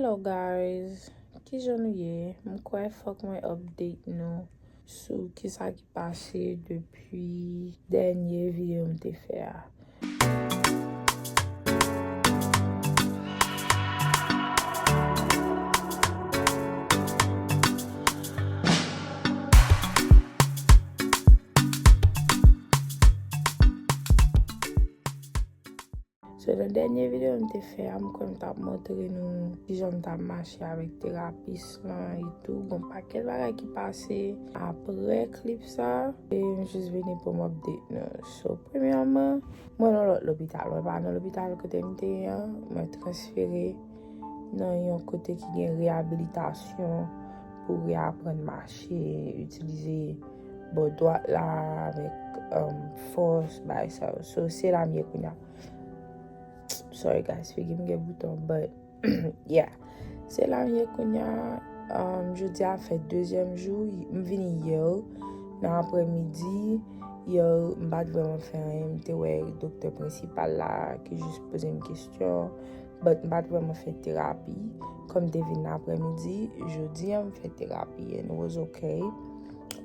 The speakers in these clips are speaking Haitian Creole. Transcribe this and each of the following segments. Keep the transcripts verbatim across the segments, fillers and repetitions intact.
Hello guys, kijan nou ye? M kwè fòk mwen update nou sou kisa ki pase depi dènye videyo m te fè a. So, nan dènye videyo m te fè a, m kwè m t ap montre nou kijan m t ap mache avèk terapis lan e tou. Gon pakèt bagay ki pase apre klip sa. E m jis vini pou m update nou. So, premyèman, mwen nan lòt lopital. Mwen pa nan lopital kote m te ye an. Mwen transfere nan yon kote ki gen reyabilitasyon pou reaprann mache, itilize bò dwat la avèk, um, fòs, bagay sa yo. So, se la m ye kounye a. Sorry guys, figi m gen bouton, but yeah. Se la m ye kounye a. Um, jodi a fè dezyèm jou, m vini yè nan aprèmidi. Yè, m pa t vrèman fè anyen, m te wè doktè prensipal la ki jis poze m kesyon. But m pa t vrèman fè terapi. Kòm m te vin aprèmidi, jodi a m fè terapi and it was okay.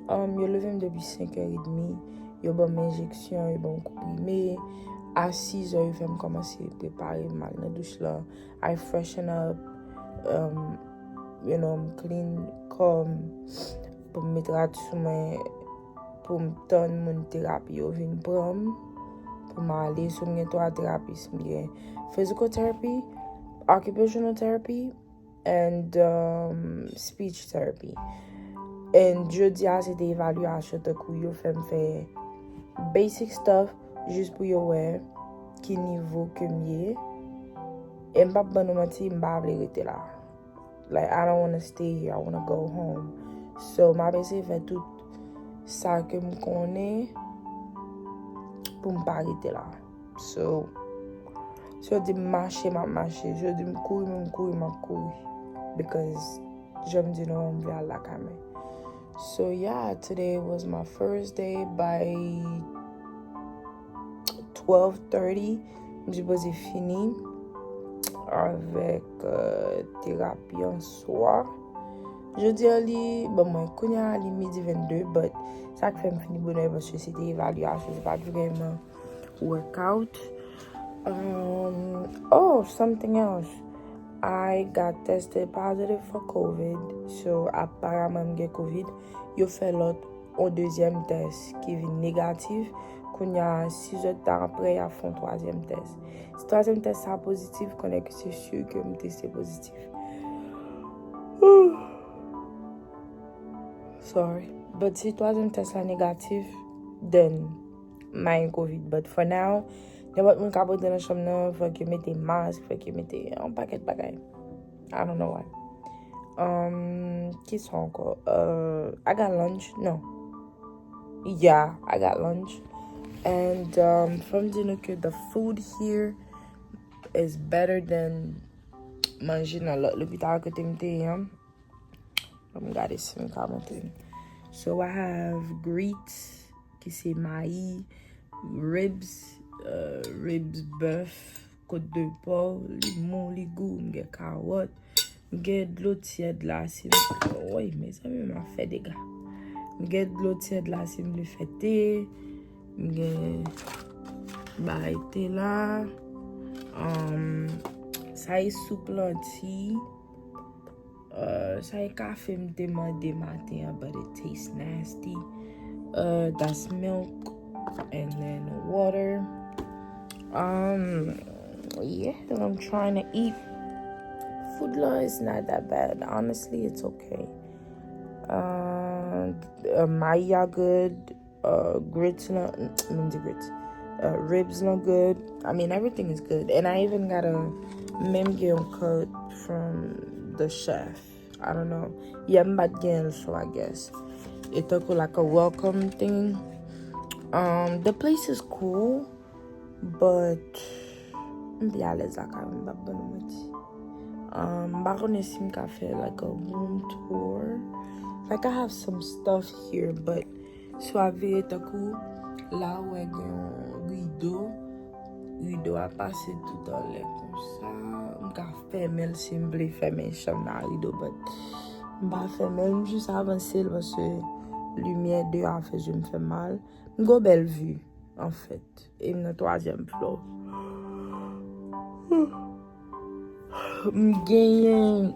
Um, yo leve m depi senk è edmi, yo ban m enjeksyon, yo ban m konprime. A sis è, yo fè m kòmanse prepare m al nan douch lan. I freshen up, um, you know, m clean kò m, pou m met rad sou mwen, pou m tann moun terapi yo vin pran m, pou m ale. So, m gen twa terapis, m gen physical therapy, occupational therapy, and, um, speech therapy. And jodi a, se te evalyasyon, tankou yo fè m fè basic stuff, jis pou yo wè ki nivo ke m ye. E m p ap ban nou manti, m pa vle rete la. Like, I don't wanna stay here, I wanna go home. So, m ap eseye fè tout sa ke m konnen pou m pa rete la. So, si yo di m mache, m ap mache. Si yo di m kouri, m kouri, m ap kouri. Because, jan m di nou, m vle al lakay mwen. So, yeah, today was my first day. By twelve thirty, m sipoze fini avèk, euh, terapi an swa. Jodi a, li, bon, mwen, kounye a, li midi vennde, but sa k fè m fini bonè, paske se te evalyasyon, se pa t vrèman workout. Um, oh, something else. I got tested positive for covid. So, aparaman, m gen covid. Yo fè lòt yon dezyèm tès ki vin negatif. Kounye a, sis è tan apre, y ap fè yon twazyèm tès. Si twazyèm tès sa pozitif, konnen ke se si ke m teste pozitif. Sorry. But si twazyèm tès la negatif, then mwen gen covid. But for now, nenpòt moun k ap rantre nan chanm nan, fòk yo mete mask, fòk yo mete yon pakèt bagay. I don't know why. Um, kisa ankò? Uh, I got lunch. No. Yeah, I got lunch. And, um, fò m di nou ke the food here is better than manje nan lòt lopital kote m te ye an. Fò m gade si m ka montre nou. So, I have grits, ki se mayi, ribs, uh, ribs bèf, côte de porc, li mou, li gou, m gen kawòt, m gen dlo tyèd la, si m, woy, mezanmi, m ap fè dega. M gen dlo tyèd la, si m vle fè te, m gen bagay te la, um, sa e soup lanti, uh, sa e kafe m te mande maten an, but it tastes nasty. Uh, that's milk and then water. Um, yeah, I'm trying to eat. Food la is not that bad. Honestly, it's okay. Uh, uh, mayi a good. Uh, grits lan, m di grits. Uh, ribs lan good. I mean, everything is good. And I even got a, menm gen yon cut from the chef. I don't know. Yeah, m pa t gen l, so I guess. E tankou like a welcome thing. Um, the place is cool, but m pi alèz lakay mwen, m p ap ban nou manti. Um, m pa konnen si m ka fè like a room tour. Like, I have some stuff here, but si w ap veye tankou la, ou wè gen yon rido, Rido a pase tout anlè konsa. M ka fèmen l si m vle fèmen chanm nan rido, but m pa fèmen l, m jis avanse l paske limyè deyò a fè je m fè mal. M gon bèl vi, anfèt. E m nan twazyèm flò. M genyen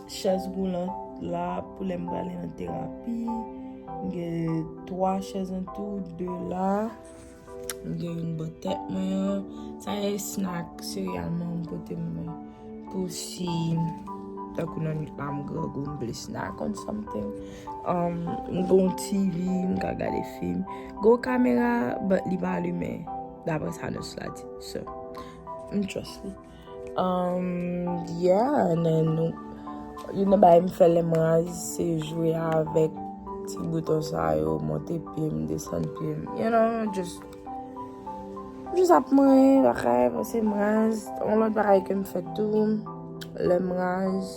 chèz woulant la pou lè m prale nan terapi. M gen twa chèz an tou, de la. M gen youn bò tèt mwen an. Sa e snack, sereyal manman m pote mwen. Pou si, tankou nan nwit la, m grangou, m vle snack on something. Um, m gen yon T V, m ka gade fim. Gen yon kamera, but li pa alimen. Daprè sa nurse la di. So, m trust li. Um, yeah, and then nou, youn nan bagay m fè lè m raz, se jwe avèk ti bouton sa yo, monte pye m, desann pye m. You know, just, m jis ap manyen, bagay, pase m raz. Yon lòt bagay ke m fè tou, lè m raz,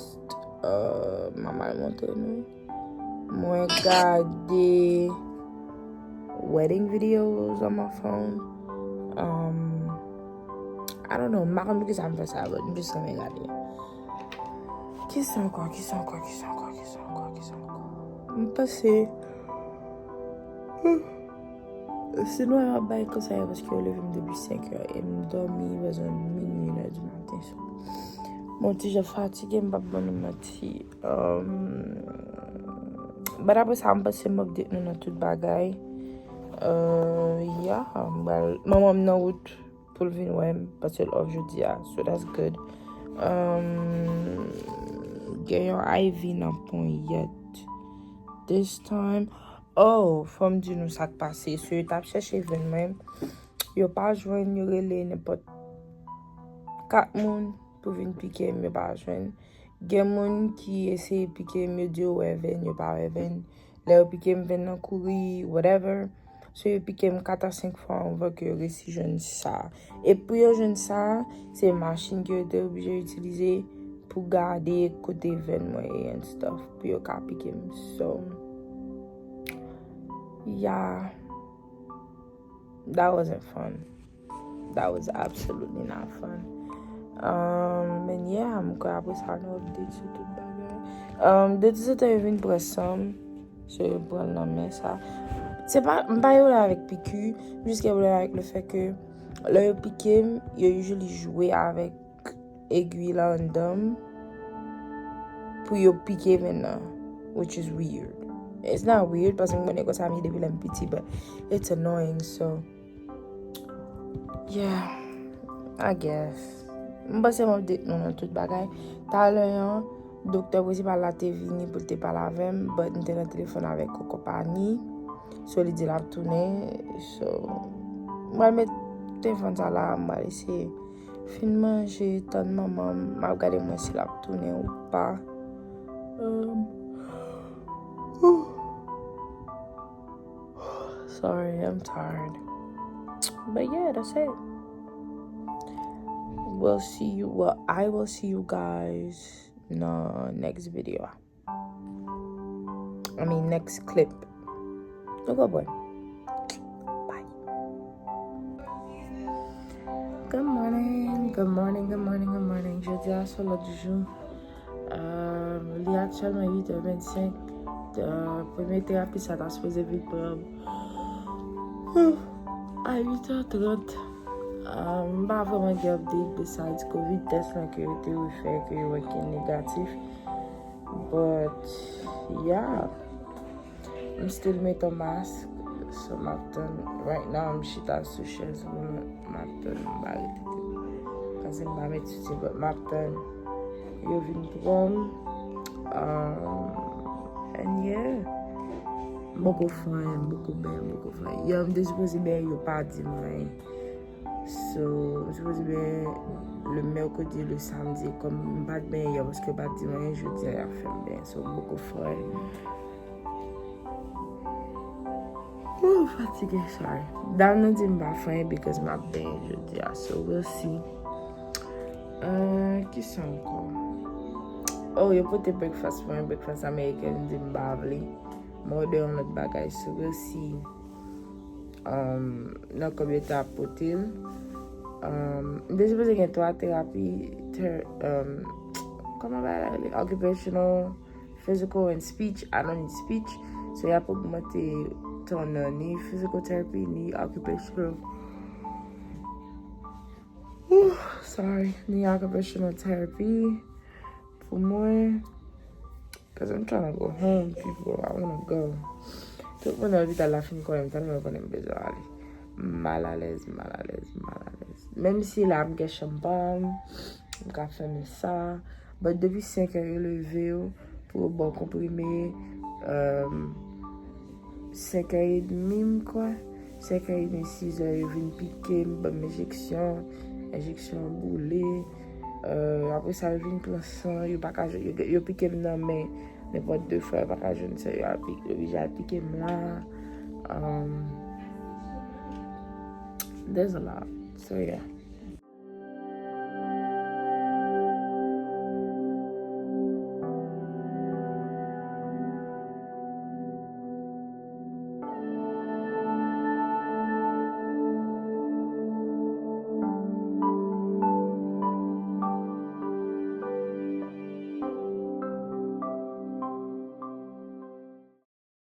uh, m ap al montre nou. Mwen gade wedding videos on my phone. Um, I don't know, m pa konn poukisa m fè sa, but m jis renmen gade. Kisa ankò, kisa ankò, kisa ankò, kisa ankò, kisa ankò? M panse, hmm, si nou wè m ap bay konsèy paske yo leve m depi senk è e m dòmi bezwen minui, inè di maten. So, mwen ti jan fatige, m p ap ban nou manti. Um, but apre sa, m panse m update nou nan tout bagay. Uh, yeah, m pral, manman m nan wout pou l vin wè m, paske l off jodi a. So that's good. Um, gen yon I V nan ponyèt. This time, oh, fò m di nou sa k pase. So, yo t ap chèche jwenn mwen. Yo pa jwenn, yo rele nenpòt kat moun pou vin pike m, yo pa jwenn. Gen moun ki eseye pike m, yo di yo wè venn, yo pa wè venn. Lè yo pike m, venn nan kouri, whatever. So, yo pike m kat a senk fwa anvan ke yo resi jwenn sa. E pou yo jwenn sa, se machin ke yo te oblije itilize pou gade kote venn mwen ye and stuff, pou yo ka pike m. So, yeah. That wasn't fun. That was absolutely not fun. Um, and yeah, m kwè apre sa nou update sou tout bagay. Um, de tanzantan yo vin pran san m, so yo pran l nan men sa. Se pa, m pa gen pwoblèm avèk piki, m jis gen pwoblèm avèk le fè ke lè yo pike m, yo usually jwe avèk egwi la anndan m pou yo pike venn nan, which is weird. It's not weird, paske m konnen konsa m ye depi lè m piti, but it's annoying, so, yeah, I guess. M panse m update nou nan tout bagay. Talè an, doktè prensipal la te vini pou l te pale avè m, but m te nan telefòn avèk yon konpayi, so li di l ap tounen, so, m pral met telefòn sa la, m pral eseye fin manje, tann manman m, m ap gade mwen si l ap tounen ou pa. Um, sorry, I'm tired. But yeah, that's it. We'll see you, well, I will see you guys in the next video. I mean, next clip. Nou konprann. Bye. Good morning, good morning, good morning, good morning. Jodi a se lòt jou. Euh, li aktyèlman uit è vennsenk. Euh, premye terapi sa ta sipoze vin pran m a uit è trant. Euh, m pa vrèman gen update besides covid test lan ke yo te refè, ke yo wè ki negatif. But, yeah. M still met yon mask. So, m ap tann. Right now, m chita sou chèz woulant. M ap tann, m pa rete. Paske m pa met soutyen, but m ap tann yo vin pran m. Um, and yeah. M poko fè anyen, m poko benyen, m poko fè anyen. Yo, m te sipoze benyen, yo pa di m anyen. So, m sipoze benyen le mèkredi, le samdi. Kòm m pa t benyen yè, paske yo pa t di m anyen, jodi a, y ap fè m benyen. So, m poko fè anyen. Ooh, fatige, sorry. Dam nan di m pa fè anyen because m ap benyen jodi a. So, we'll see. Euh, kisa ankò? Oh, yo pote breakfast pou mwen, breakfast ameriken, m di m pa vle. M òdè yon lòt bagay, so we'll see. Um, nan kòb yo ta pote l. Um, m te sipoze gen twa terapi, ter, um, kòman bagay la rele? Occupational, physical and speech. I don't need speech. So, y ap ogmante tan nan ni physical therapy, ni occupational. Ooh, sorry. Ni occupational therapy pou mwen. Cause I'm trying to go home, people. I wanna go. Tout moun nan lopital la fin konnen m, tèlman yo konnen m bezwen ale. Malalèz, malalèz, malalèz. Menm si la m gen chanm pa m, m ka fèmen sa. But depi senk è yo leve yo pou yo ba w konprime, um, senk è edmi m kwè. Senk è edmi, sis è yo vin pike m, ban m enjeksyon. Enjeksyon boule. Uh, apre sa, yo vin pran san, yo pa ka, yo, yo pike m nan men. Nenpòt de fwa, yo pa ka jwenn sa, yo al pi-, yo oblije al pike m la. Um, there's a lot. So, yeah.